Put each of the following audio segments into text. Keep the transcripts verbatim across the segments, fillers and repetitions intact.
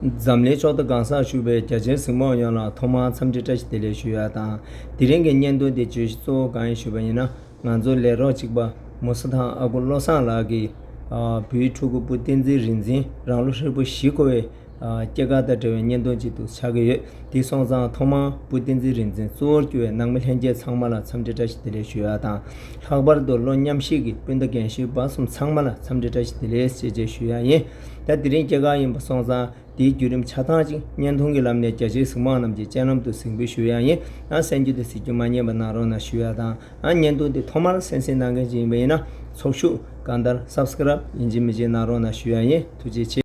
འཛམ་གླིང་ཕྱོགས་བསྡུས་གང་སར་བཞུགས་པའི་རྒྱ་ཆེའི་གཟིགས་མོ་བ་ཡོངས་ལ་ཐོག་མར་འཚམས་འདྲི་བཀྲ་ཤིས་བདེ་ལེགས་ཞུ་ཡ་དང་། དེ་རིང་གི་བརྙན་ཐུང་འདི་བརྗོད་གཞི་གཙོ་བོ་གང་ཡིན་ཞུས་པ་ཡིན་ན། ང་ཚོ་ལས་རོགས་གཅིག་པ་མོ་སོ་ཐང་ཨ་ཁུ་བློ་བཟང་ལགས་ཀྱིས་ཨ་བུའི་ཕྲུ་གུ་བུ་བསྟན་འཛིན་རིག་འཛིན་རང་ལོ་ཧྲིལ་པོ་བཞི་འཁོར་བའི་ཨ་སྐྱེས་སྐར་དང་འབྲེལ་བའི་བརྙན་ཐུང་ཅིག་ཏུ་ཆགས་ཀྱི་ཡོད། དེ་སོང་ཙང་ཐོག་མར་བུ་བསྟན་འཛིན་རིག་འཛིན་གཙོ་བོར་གྱུར་བའི་ནང་མི་ལྷན་རྒྱས་ཚང་མ་ལ་འཚམས་འདྲི་བཀྲ་ཤིས་བདེ་ལེགས་ཞུ་ཡ་དང་། ལྷག་པར་དུ་ལོ་མཉམ་གཤིབ་ཀྱི་སྤུན་ཟླ་རྒན་གཞོན་བར་གསུམ་ཚང་མ་ལ་འཚམས་འདྲི་བཀྲ་ཤིས་བདེ་ལེགས་ཞེས་བཅས་ཞུ་ཡ་ཡིན། ད་དེ་རིང་སྐྱེས་སྐར་ཡིན་པ་སོང་ཙང་དེའི་བརྒྱུད་རིམ་ཆ་ཚང་ཅིག་བརྙན་ཐུང་གི་ལམ་ནས་རྒྱ་ཆེའི་གཟིགས་མོ་བ་རྣམས་ཀྱི་སྤྱན་ལམ་དུ་གཟིགས་འབུལ་ཞུ་ཡ་ཡིན། ཨ་གསན་རྒྱུ་དང་གཟིགས་རྒྱུ་མ་བསྙེལ་བ་གནང་རོགས་གནང་ཞུ་ཡ་དང་། ཨ་བརྙན་ཐུང་འདི་ཐོག་མར་གསན་གཟིགས་གནང་མཁན་ཅིག་ཡིན་པ་ཡིན་ན་ཚོགས་ཞུགས་གང་ལྟར་སབ་སི་ཀ་རབ་ཡིན་གཅིག་མིན་གཅིག་གནང་རོགས་གནང་ཞུ་ཡ་ཡིན། ཐུགས་རྗེ་ཆེ།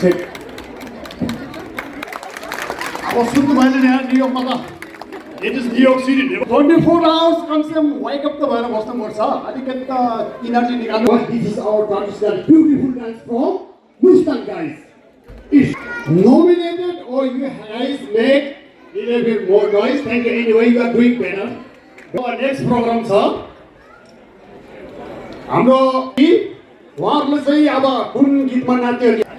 Check. अब सुन तुम्हारे यहाँ न्यूयॉर्क में था। It is New York City. Twenty-four hours कम से कम wake up तो भएर बस्नुपर्छ। अलिकति त energy निकाल्नु। This is our traditional beautiful dance from Mustang, guys. Is nominated or you guys make little bit more noise. Thank you. Anyway, you are doing better. Our next program छ हाम्रो कि उहाँहरूले चाहिँ अब कुन गीतमा नाच्यो?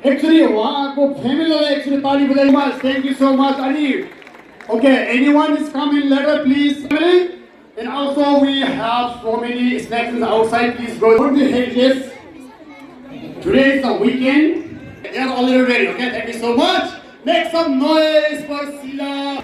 Actually उहाँको फ्यामिलीलाई actually ताली बजाइमा। Thank you so much. अनि okay, anyone is coming later, please. And also we have so many snacks outside. Please go. Put your hand, yes. Today is the weekend. They are already ready. Okay, thank you so much. Make some noise for Sila.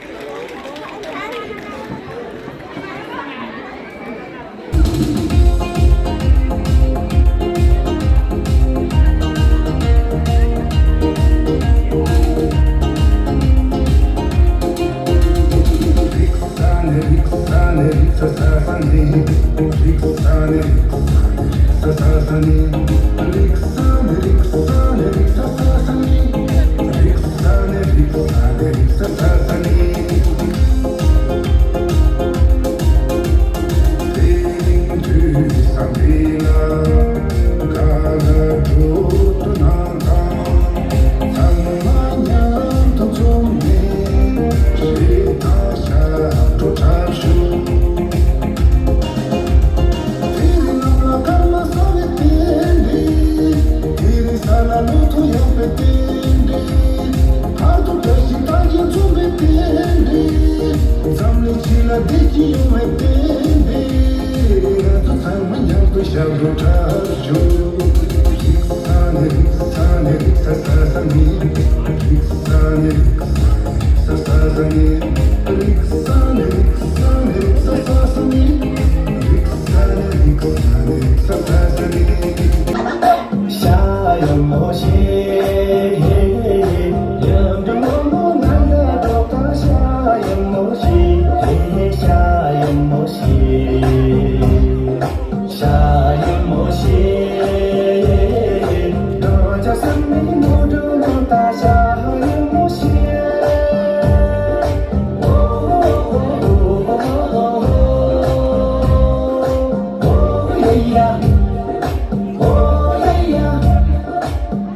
ཕྱི་ལ་བདེ་སྐྱིད་ཡོང་བའི་དཔལ་འདི། ང་ཚོ་ཚང་མ་མཉམ་དུ་ཞབས་བྲོ་འཁྲབ་ཤོག་རིག་ས་ནི་རིག་ས་ནི་རིག་ས་ས་ས་ནི། རིག་ས་ནི་རིག་ས་ནི་རིག་ས་ས་ས་ནི། རིག་ས་ནི་རིག་ས་ནི་རིག་ས་ས་ས་ནི། རིག་ས་ནི་རིག་ས་ནི་རིག་ས་ས་ནི། ཤ་ཡི་མོ་ཤེས། ཡུམ་གྲུ་སྔོན་པོ་ང་འདྲ་འགྲོགས་དང་། ཤ་ཡི་མོ་ཤེས། ཤ་ཡི་མོ་ཤེས། ཤ་ཡི་མོ་ཤེས། རང་ཅག་སེམས་ནི་མོ་འགྲོ་ལོ་ད། ཤ་ཡི་མོ་ཤེས། ཨོ་ཡ་ཡ། ཨོ་ཡ་ཡ།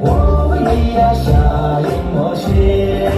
ཨོ་ཡ་ཡ། ཤ་ཡི་མོ་ཤེས།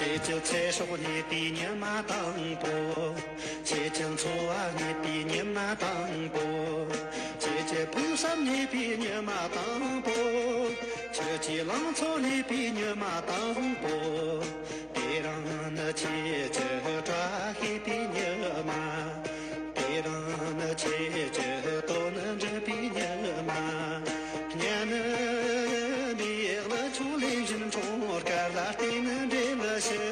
ཁྱེད་ཀྱི་ཚེ་སྲོག་རྙེད་པའི་ཉི་མ་དང་པོ། ཁྱེད་ཀྱི་འཚོ་བ་རྙེད་པའི་ཉི་མ་དང་པོ། ཁྱེད་ཀྱི་ཕུགས་བསམ་རྙེད་པའི་ཉི་མ་དང་པོ། ཁྱེད་ཀྱི་ལང་ཚོ་རྙེད་པའི་ཉི་མ་དང་པོ། དེ་རིང་ནི་ཁྱེད་ཀྱི་བཀྲ་ཤིས་པའི་ཉི་མ། དེ་རིང་ནི་ཁྱེད་ཀྱི་དོན་འགྲུབ་པའི་ཉི་མ། སྙན་མི་ཡག་ལ་ཆུ་ལེན་བཞིན་འཁྲུངས་སྐར་ལ་བརྟེན་འབྲེལ་ཞུ།